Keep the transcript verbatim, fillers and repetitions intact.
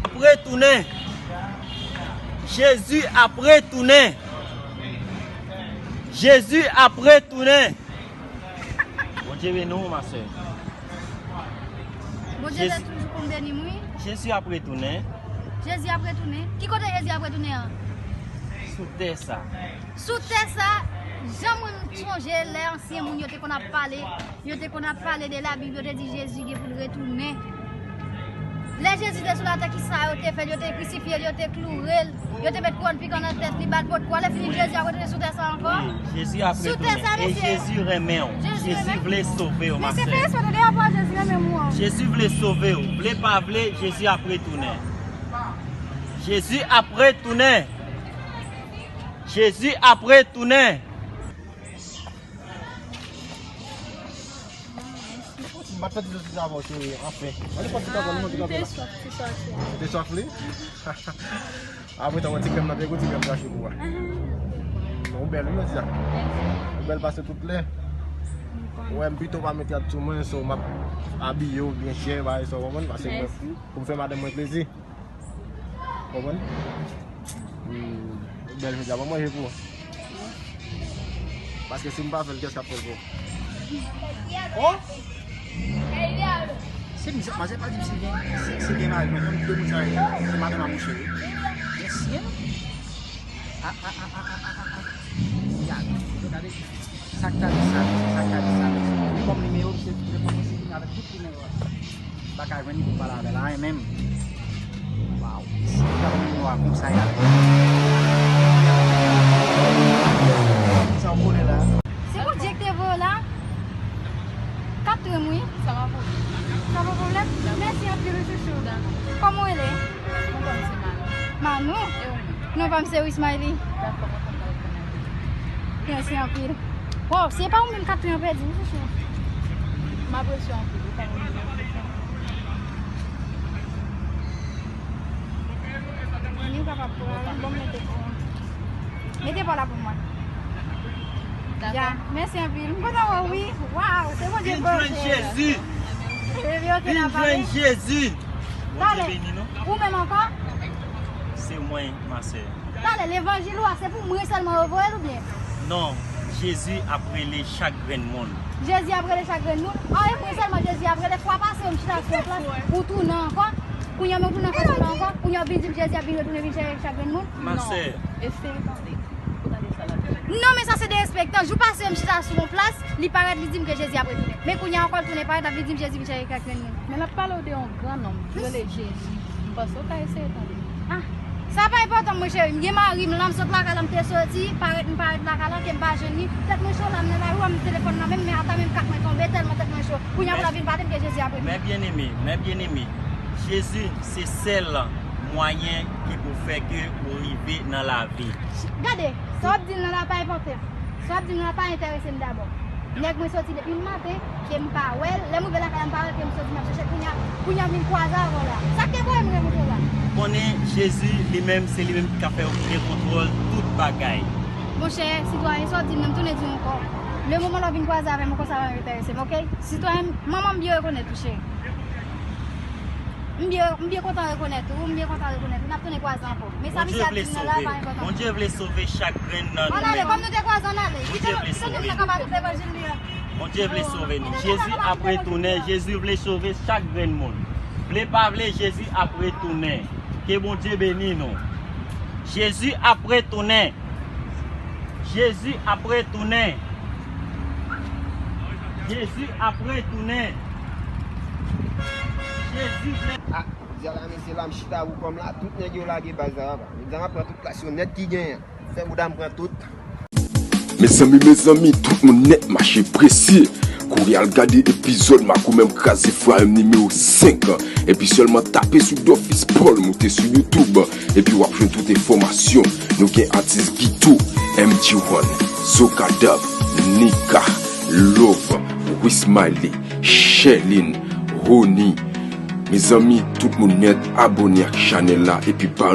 Ap retounen. Jezi ap retounen. Jezi ap retounen. Bondye beni w, ma sè. Bondye Jezi- toujou konn beni m, wi. Jezi ap retounen. Jezi ap retounen. Ki kote Jezi ap retounen an? Sou tè sa. Sou tè sa, jan mwen sonje lè ansyen moun yo te konn ap pale, yo te konn ap pale de Labib, yo te di Jezi gen pou l retounen. Lè Jezi te sou latè, ki sa yo te fè l? Yo te krisifye l, yo te kloure l, yo te met kouwòn pikan nan tèt li, ba l potko. Lè fini, Jezi ap retounen sou tè sa ankò? Wi, Jezi ap retounen. Sou tè sa, mesye. E Jezi renmen w. Jezi vle sove w, ma sè. Mesye, fè respè, tande, apre Jezi renmen w. Jezi vle sove w. Vle pa vle, Jezi ap retounen. Jezi ap retounen. Jezi ap retounen. M pa t fè ti sòs sa avè w, cheri, anfen. Mwen te fè ti sòs, mwen te fè ti sòs. Ou te sòf li? Apre tan, mwen ti krèm nan pye, ti krèm krache pou ou a. Ou bèl, wi, jodi a. Ou bèl pase tout lè. Ou wè, m pito pa met rad sou mwen, so m ap abiye w byen chè, bagay sa, w konprann? Pase mwen, pou m fè madanm mwen plezi. Konprann? Hmm, bèl jodi a, ban manje pou ou. Paske si m pa fè l, kiyès k ap fè l pou ou? Oh! Se mizè, manzè pa di m si gen, si, si gen mari, mwen konn de moun sa yo, se madanm a mouche, wi. Mesye! A, a, a. Ya, gade. Sa k ta di sa, sa k ta di sa. Li ban m nimewo, misye di, "Mwen kòmanse vin avèk tout nimewo a." M pa ka jwenn li pou m pale avè l, a, menm. Waw. Si li ta ban m nimewo a konsa, y a. Sa w konnen la? Se Bondye ki te voye w la. Katrin, wi. Sa pa pwoblèm. Sa pa pwoblèm? Mèsi anpil, wi, chouchou. Kòman w rele? Mwen pa m se Manou. Manou? E ou menm? Non pa m se Wismaëlie. Dakò, mwen kontan rekonèt ou. Mèsi anpil. Wow, si e pa ou menm, Katrin an pèdi, wi, chouchou. M apresye w anpil, ou pa ou menm. Annie, ou kapab pran, bon, mete pou mwen. Mete pa w la pou mwen. Dakò. Ya, mèsi anpil. M kontan wè w, wi. Waw, se Bondye ki fè w. Vin jwenn Jezi. Vin jwenn Jezi. Bondye beni nou. Ou menm ankò? Se mwen, ma sè. Talè, levanjil ou a, se pou mwen sèlman yo voye l oubyen? Non, Jezi ap rele chak grenn moun. Jezi ap rele chak grenn moun? A, e mwen sèlman Jezi ap rele? Fwa pase, m chita sou yon plas, ou tounen ankò. Kounye a, men ou tounen ankò, tounen ankò. Kounye a, w vin di m Jezi ap vin retounen vin chèche chak grenn moun? Ma sè. Eseye tande. Ou tande sa l ap di? Non, men sa se derespektan. Jou pase, m chita sou yon plas, li parèt, li di m ke Jezi ap retounen. Men kounye a ankò, l tounen parèt, l ap vin di m Jezi vin chèche chak grenn moun. Men l ap pale w de yon gran nonm ki rele Jezi. M panse w ka eseye tande. Ah, sa pa enpòtan, mon cheri. M gen mari m la, m sot lakay la, m te soti, parèt, m parèt lakay la, ke m pa jwenn li. Tèt mwen cho la, m nan lari, w wè m telefòn nan men m, men ata menm kat mwen tonbe, tèlman tèt mwen cho. Kounye a pou l ap vin pale m ke Jezi ap retounen. Mè byeneme, mè byeneme, Jezi se sèl mwayen ki pou fè ke ou rive nan lavi. Gade, sa w ap di m nan la pa enpòte m. Sa w ap di m nan la pa enterese m dabò. Nèg mwen soti depi maten, ke m pa wè l. Lè m rive lakay la, m pa wè l, ke m soti, m ap chèche l. Kounye a, kounye a m vin kwaze avè w la. Sa k te voye m rankontre w la? Konnen Jezi, li menm, se li menm ki ka fè w pran kontwòl tout bagay. Monchè, sitwayen, sa w di m nan, m tounen di w ankò. Le moman lè w vin kwaze avè m ankò, sa pa enterese m, oke? Sitwayen, manman m byen rekonèt ou, cheri. M byen, m byen kontan rekonèt ou, m byen kontan rekonèt ou. N ap tounen kwaze ankò. Men sa misye ap di m nan la pa enpòtan. Bondye vle sove chak grenn nan nou menm. Ann ale, kòm nou te kwaze, ann ale. Kite nou, kite nou nan kanpade levanjil li an. Bondye vle sove nou. Jezi ap retounen, Jezi vle sove chak grenn moun. Vle pa vle, Jezi ap retounen. Ke Bondye beni nou. Jezi ap retounen. Jezi ap retounen. Jezi ap retounen. Jezi vle. Ah, jodi a la, mesye, la, m chita pou kò m la, tout nèg yo lage baz la, jodi a m ap pran tout plas yo nèt ki genyen. Fè bouda m pran tout. Mezanmi, mezanmi, tout moun nèt mache presye. Kouri al gade epizòd Makomè m kraze frayèm nimewo senk an. Epi sèlman tape sou Dofis Paul, moute sou YouTube. Epi w ap jwenn tout enfòmasyon. Nou gen atis Guito, M G one, Zokadav, Nika, Love, Wismaëlie, Sherline, Rony. Mezanmi, tout moun nèt abòne ak chanèl la epi ba